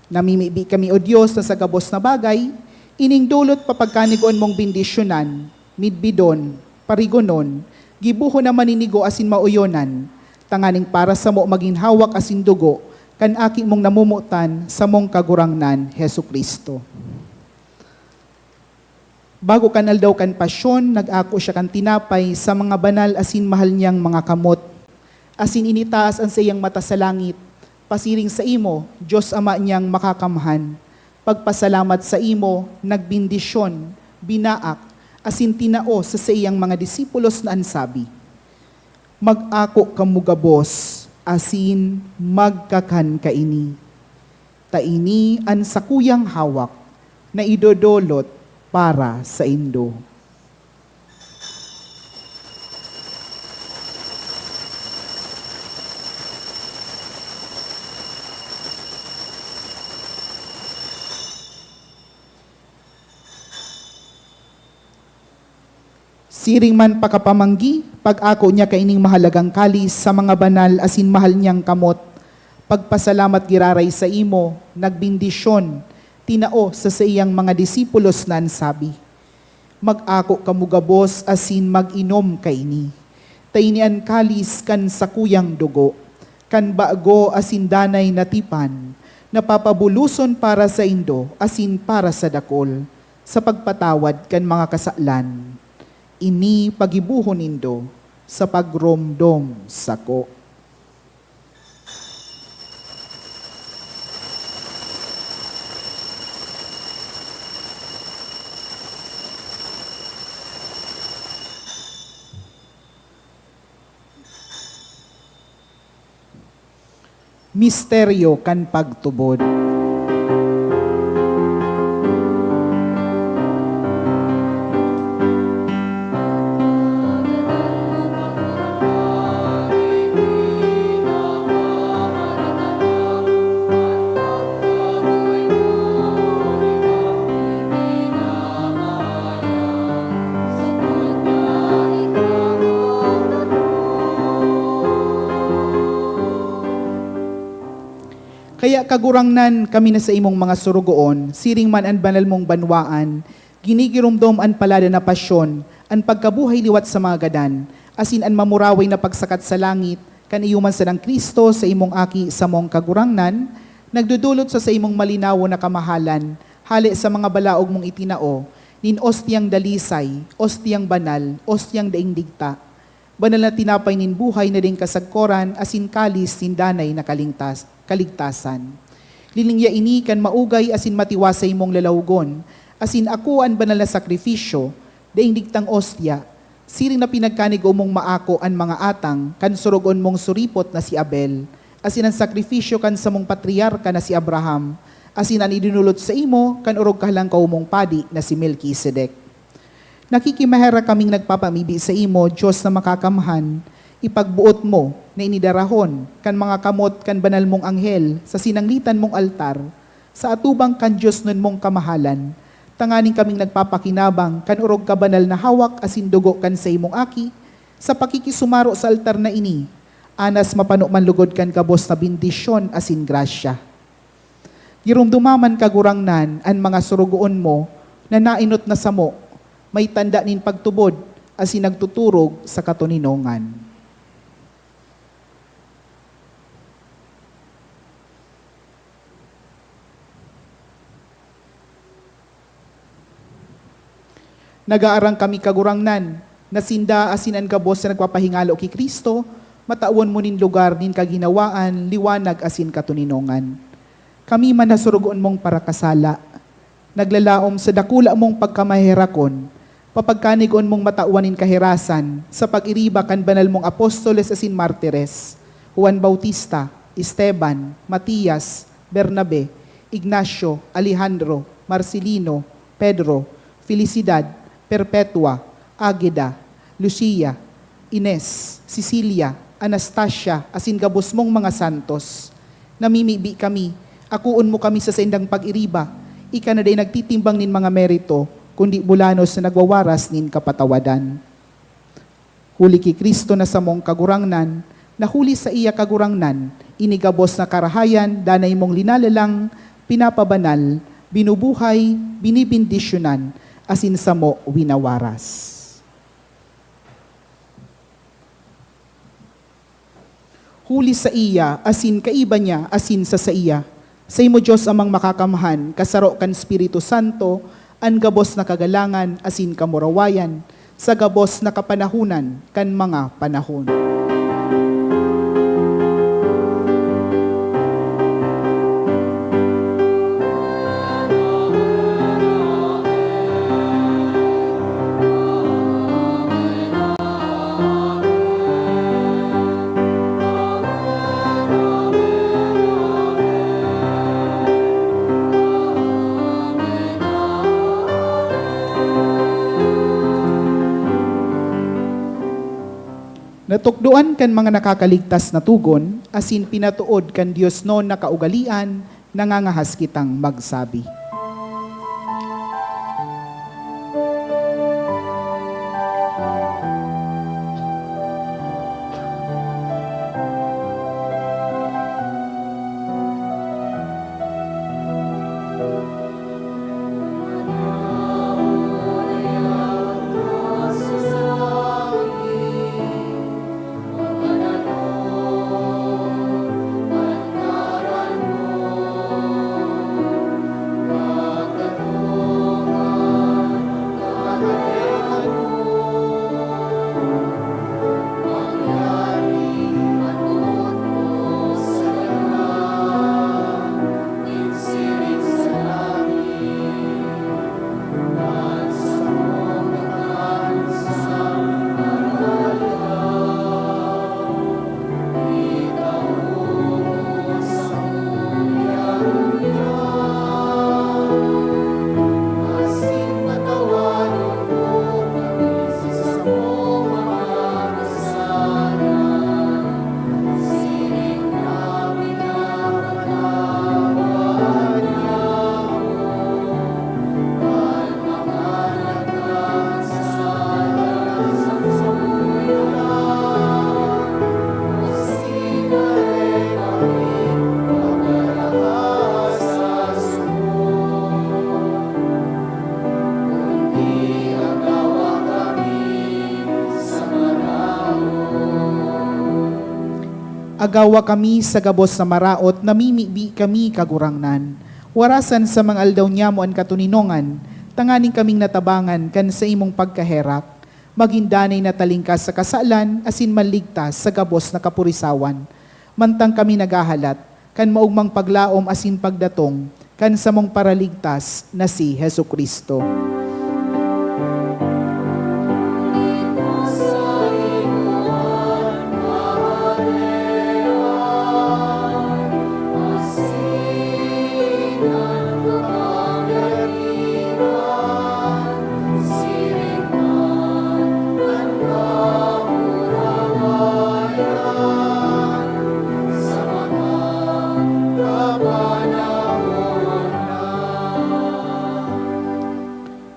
Namimibi kami, O Dios, na sa gabos na bagay, ining dolot papagkanigoon mong bendisyonan, midbidon, parigonon, gibohon na maninigo asin maoyonan, tanganing para samo magin hawak asin dugo kan Aki mong namomotan, samong Kagurangnan, Jesu-Cristo. Bago kan aldaw kan Pasyon, nag-ako siya kan tinapay sa mga banal asin mahal niyang mga kamot, asin initaas an saiyang mata sa langit, pasiring saimo, Dios Ama niyang Makakamhan. Pagpasalamat saimo, nagbendisyon, binaak, asin tinao sa saiyang mga disipulos na an sabi, "Mag-ako kamo gabos, asin magkakan kaini. Ta ini an sakuyang hawak na idodolot para saindo." Siring man pakapamanggi, pag-ako niya kaining mahalagang kalis sa mga banal asin mahal niyang kamot. Pagpasalamat giraray saimo, nagbendisyon, tinao sa saiyang mga disipulos na an sabi, "Mag-ako kamo gabos asin mag-inom kaini. Ta ini an kalis kan sakuyang dugo, kan bago asin danay na tipan, na papabuloson para saindo asin para sa dakul, sa pagpatawad kan mga kasalan. Ini pagibohon nindo sa pagromdom sako." Misteryo kan pagtubod. Kaya, Kagurangnan, kami na saimong mga sorogoon, siring man an banal mong banwaan, ginigiromdom an palada na pasyon, an pagkabuhay liwat sa mga gadan, asin an mamuraway na pagsakat sa langit kan iyo man sanang Cristo, saimong Aki, samong Kagurangnan, nagdodolot sa saimong malinawon na kamahalan, hale sa mga balaog mong itinao, nin ostiyang dalisay, ostiyang banal, ostiyang daing digta, banal na tinapay nin buhay na daing kasagkoran, asin kalis nin danay na kalingtas-, kaligtasan. Liningya ini kan maugay asin matiwasay mong lalawgon, asin ako an banal na sakrifisyo, daing digtang ostya, siring na pinagkanigo mong maako an mga atang kan sorogon mong suripot na si Abel, asin an sakrifisyo kan samong patriarka na si Abraham, asin an idinolot saimo kan orog kahalangkaw mong padi na si Melkisedek. Nakikimaherak kaming nagpapamibi saimo, Dios na Makakamhan, ipagboot mo na inidarahon kan mga kamot kan banal mong anghel sa sinanglitan mong altar, sa atubang kan diosnon mong kamahalan, tanganing kaming nagpapakinabang kan orog kabanal na hawak asin dugo kan saimong Aki, sa pakikisumaro sa altar na ini, anas mapano man logod kan gabos na bendisyon asin grasya. Giromdoma man, Kagurangnan, an mga sorogoon mo na naenot na samo, may tanda nin pagtubod asin nagtuturog sa katoninongan. Nagaarang kami, Kagurangnan, na sinda asin an gabos na nagpapahingalo ki Cristo, matawan mo nin lugar nin kaginawaan, liwanag asin katoninongan. Kami man na sorogoon mong parakasala, naglalaom sa dakula mong pagkamaherakon, papagkanigon mong matawan nin kaherasan sa pag-iriba kan banal mong apostoles asin martires, Juan Bautista, Esteban, Matias, Bernabe, Ignacio, Alejandro, Marcelino, Pedro, Felicidad, Perpetua, Ageda, Lucia, Ines, Cecilia, Anastasia, asin gabos mong mga santos. Namimibi kami, akoon mo kami sa saindang pag-iriba, ika na dai nagtitimbang nin mga merito, kundi bulanos na nagwawaras nin kapatawadan. Huli ki Cristo na samong Kagurangnan, na huli saiya, Kagurangnan, ini gabos na karahayan danay mong linalalang, pinapabanal, binubuhay, binibendisyonan, asin samo winawaras. Huli saiya, asin kaiba niya, asin sa saiya. Saimo, Dios Amang Makakamhan, kasaro kan Espiritu Santo, an gabos na kagalangan asin kamurawayan, sa gabos na kapanahonan kan mga panahon. Natukdoan kan mga nakakaligtas na togon, asin pinatood kan diosnon na kaugalean, nangangahas kitang magsabi. Agawa kami sa gabos na maraot, namimibi kami, Kagurangnan. Warasan sa mga aldaw niyamo an katoninongan, tanganing kaming natabangan kan saimong pagkaherak, magin danay na talingkas sa kasalan asin maligtas sa gabos na kapurisawan, mantang kami naghahalat kan maogmang paglaom asin pagdatong kan samong Paraligtas na si Jesu-Cristo.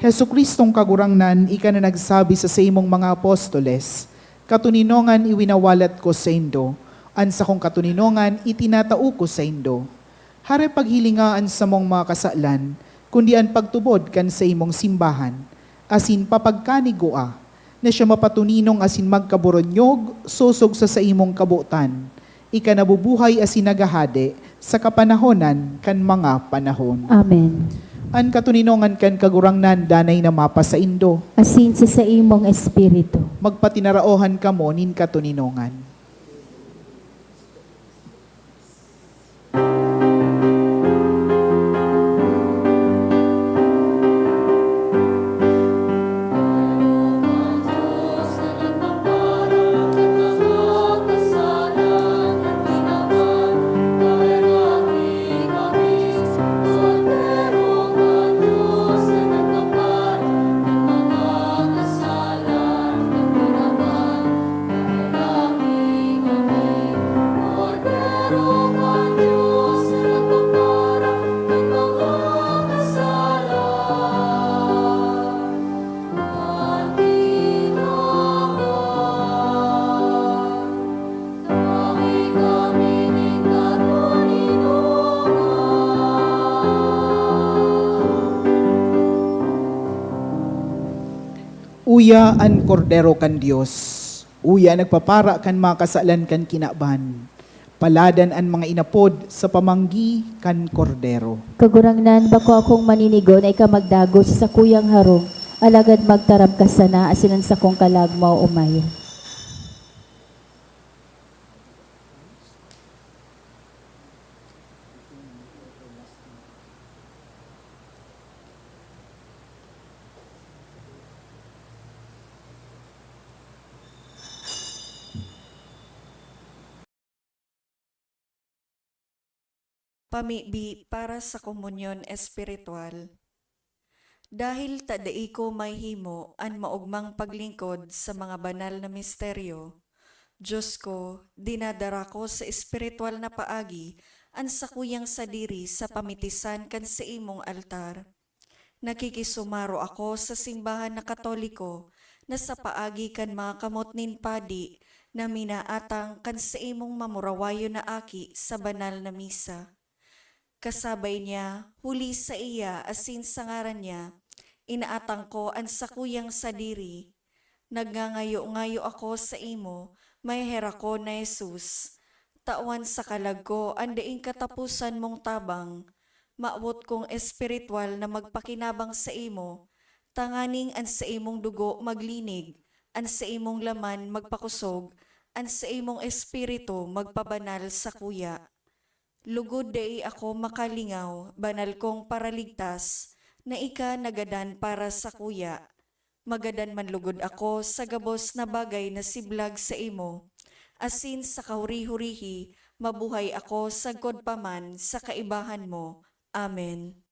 Jesu-Cristong Kagurangnan, ika na nagsabi sa saimong mga apostoles, "Katoninongan iwinawalat ko saindo, an sakong katoninongan itinatao ko saindo." Hare paghilinga an samong mga kasalan, kundi an pagtubod kan saimong simbahan, asin papagkanigua na siya mapatoninong asin magkaboronyog sosog sa saimong kabotan, ika na bubuhay asin naghahade sa kapanahonan kan mga panahon. Amen. An katoninongan kan Kagurangnan danay na mapasaindo. Asin sa saimong espiritu. Magpatinaraohan kamo nin katoninongan. Uya an Kordero kan Dios. Uya an nagpapara kan mga kasalan kan kinaban. Paladan an mga inapod sa pamanggi kan Kordero. Kagurangnan, bako akong maninigo na ika magdagos sa sakuyang harong, alagad magtaram ka sana asin an sakong kalag maoomay. Pamibi para sa komunyon espiritual. Dahil ta dai ko mahimo an maogmang paglingkod sa mga banal na misteryo, Diyos ko, dinadara ko sa espiritual na paagi an sakuyang sadiri sa pamitisan kan saimong altar. Nakikisumaro ako sa simbahan na Katoliko na sa paagi kan mga kamot nin padi na minaatang kan saimong mamurawayon na aki sa banal na misa. Kasabay niya, huli saiya asin sa ngaran niya, inaatang ko an sakuyang sadiri. Nagngangayo-ngayo ako saimo, maheherakon na Jesus. Tawan sa kalag ko an daing kataposan mong tabang. Mawot kong espiritual na magpakinabang saimo, tanganing an saimong dugo maglinig, an saimong laman magpakosog, an saimong espiritu magpabanal sakuya. Lugod dai ako makalingaw, banal kong Paraligtas, na ika nagadan para sakuya. Magadan man lugod ako sa gabos na bagay na siblag saimo, asin sa kahuri-hurihi mabuhay ako sagkod pa man sa kaibahan mo. Amen.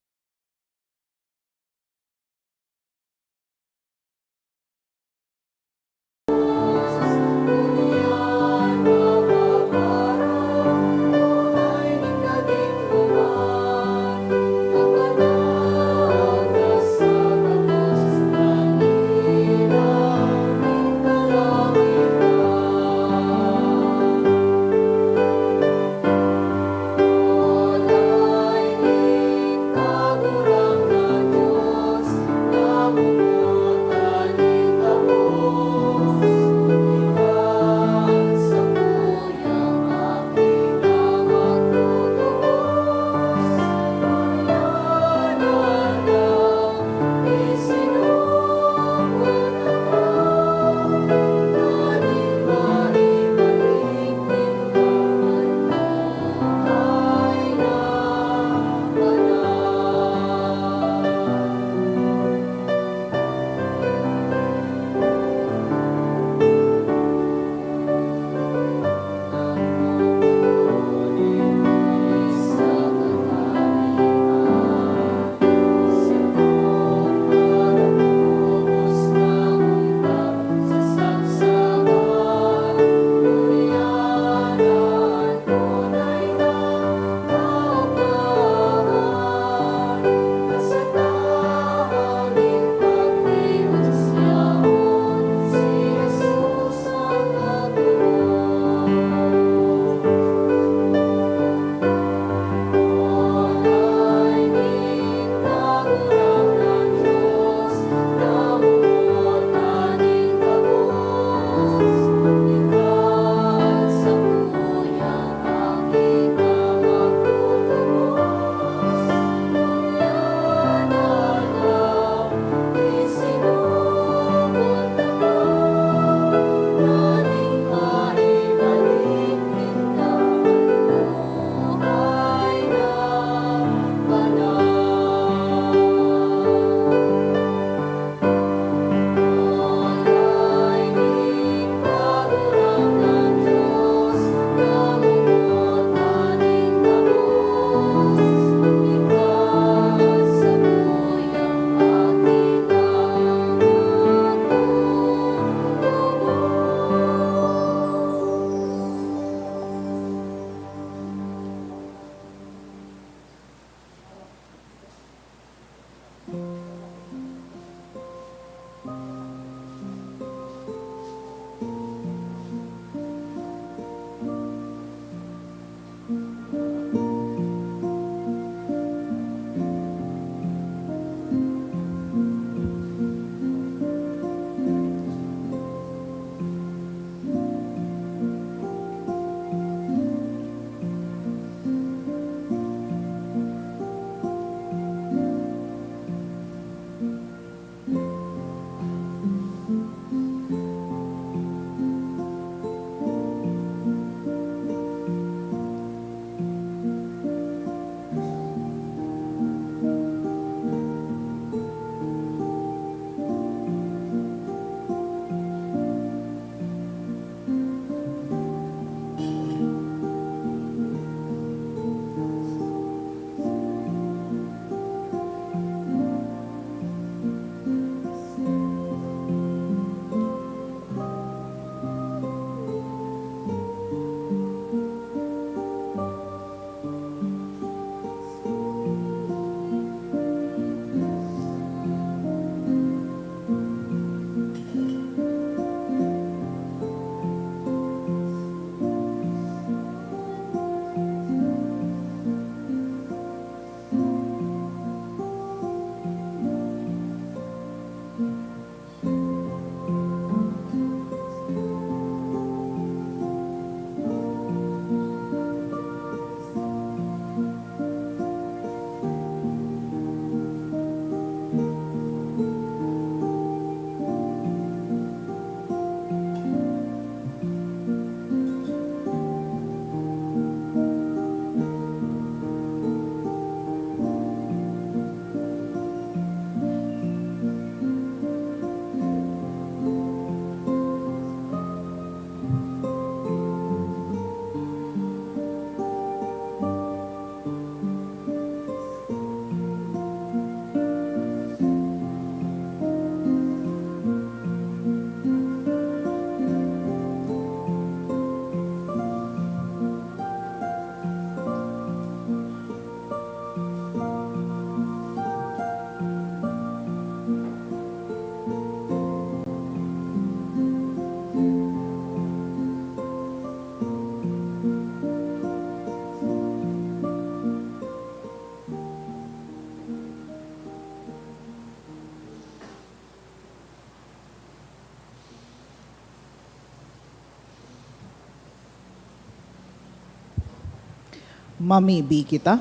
Mamibi kita.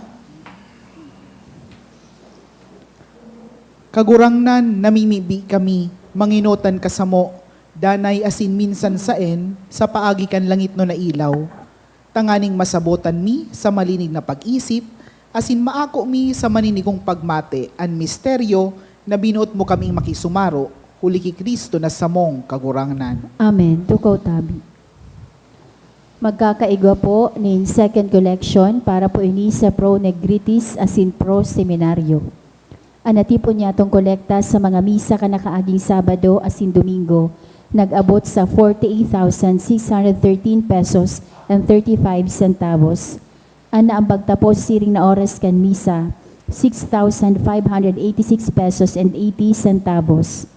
Kagurangnan, namimibi kami, mangenotan ka samo, danay asin minsan saen, sa paagi kan langitnon na ilaw, tanganing masabotan mi sa malinig na pag-isip, asin maako mi sa maninigong pagmate an misteryo na binoot mo kaming makisumaro, huli ki Cristo na samong Kagurangnan. Amen. Tukaw tabi. Magkakaigwa po nin second collection para po ini sa Pro Negritis asin Pro Seminario. An natipon niyatong kolekta sa mga misa kan nakaaging Sabado asin Domingo nag-abot sa forty-eight thousand six hundred thirteen pesos and thirty-five centavos. An naambag tapos siring na oras kan misa, six thousand five hundred eighty-six pesos and eighty centavos.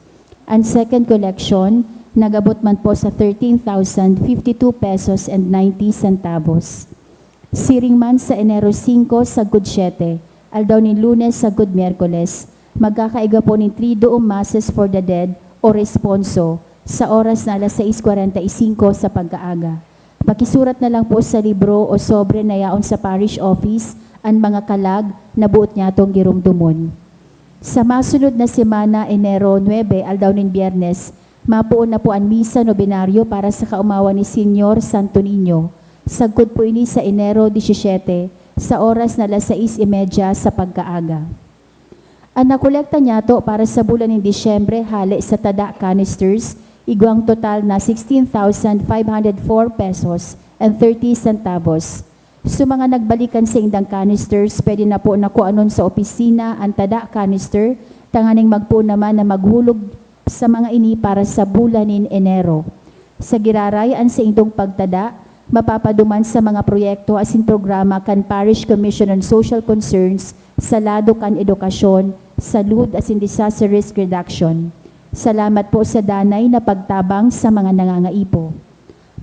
An second collection nag-abot man po sa thirteen thousand fifty-two pesos and ninety centavos. Siring man sa Enero singko sagkod siyete, aldaw nin Lunes sagkod Miyerkules, magkakaigwa po nin Triduum Masses for the Dead o Responso sa oras na alas sais kwarenta y singko sa pagkaaga. Pakisurat na lang po sa libro o sobre na yaon sa parish office an mga kalag na boot niyatong giromdomon. Sa masunod na semana, Enero nuebe, aldaw nin Biyernes, mapoon na po an misa nobenaryo para sa kaomawan ni Señor Santo Niño. Sagkod po ini sa Enero disisiyete, sa oras na alas sais y media sa pagkaaga. An nakolekta niyato para sa bulan nin Disyembre hale sa tada canisters, igwang total na sixteen thousand five hundred four pesos and thirty centavos. Sa mga nagbalik kan saindang canisters, pwede na po na kuanon sa opisina an tada canister tanganing magpoon naman na maghulog sa mga ini para sa bulan nin Enero. Sa giraray, an saindong pagtada mapapaduman sa mga proyekto asin programa kan Parish Commission on Social Concerns sa lado kan edukasyon, salud asin disaster risk reduction. Salamat po sa danay na pagtabang sa mga nangangaipo.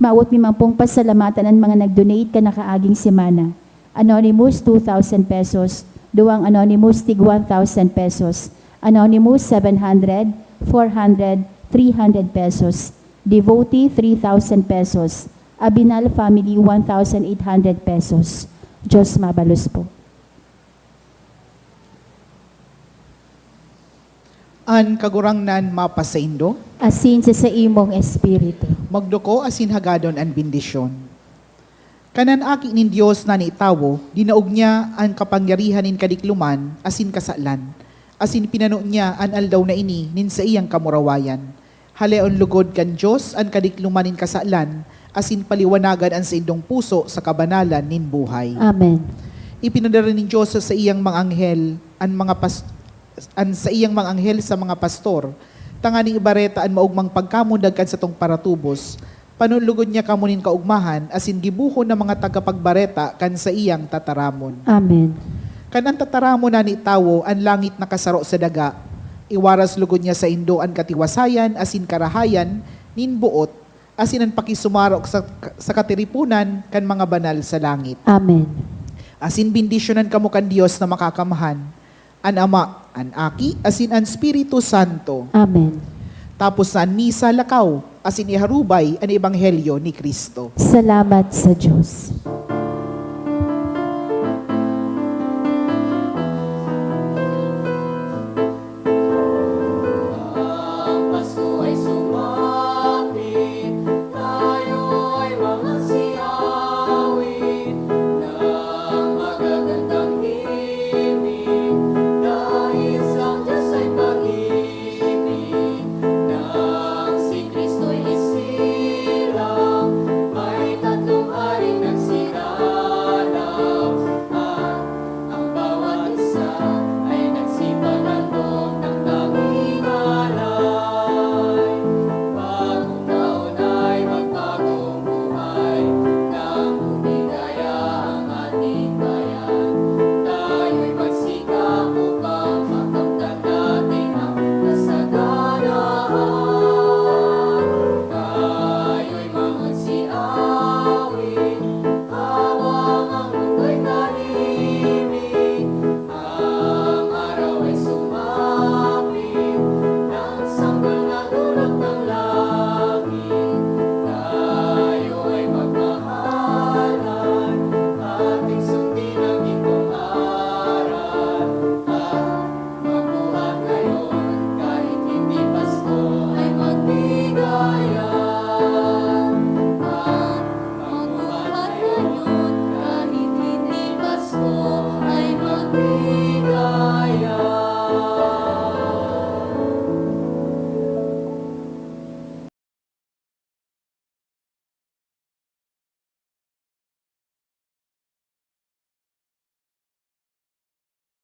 Mawot mi man pong pasalamatan an mga nag-donate kan nakaaging semana. Anonymous, two thousand pesos. Duwang Anonymous, tig one thousand pesos. Anonymous, seven hundred, four hundred, three hundred pesos. Devotee, three thousand pesos. Abinal family, one thousand eight hundred pesos. Diyos mabalos po. An Kagurangnan mapasaindo. Asin sa saimong espiritu. Magduko asin hagadon an bendisyon. Kan an Aki nin Dios na nitawo, dinaog niya an kapangyarihan nin kadikloman asin kasalan, asin pinano niya an aldaw na ini nin saiyang kamurawayan. Haleon logod kan Dios an kadikloman nin kasalan, asin paliwanagan an saindong puso sa kabanalan nin buhay. Amen. Ipinadara nin Dios sa saiyang mga anghel an mga pas-, an saiyang mga anghel sa mga pastor, tanganing ibareta an maogmang pagkamundag kan satong paratubos. Panulugod niya kamo nin kaogmahan, asin gibohon na mga tagapagbareta kan saiyang tataramon. Amen. Kan an tataramon na ni tawo, an langit nakasaro sa daga, iwaras lugod niya saindo an katiwasayan asin karahayan nin boot, asin an pakisumaro sa, sa katiriponan kan mga banal sa langit. Amen. Asin bendisyonan kamo kan Dios na Makakamhan, an Ama, an Aki, asin an Espiritu Santo. Amen. Tapos na an misa, lakaw, asin iharubay an ebanghelyo ni Cristo. Salamat sa Dios.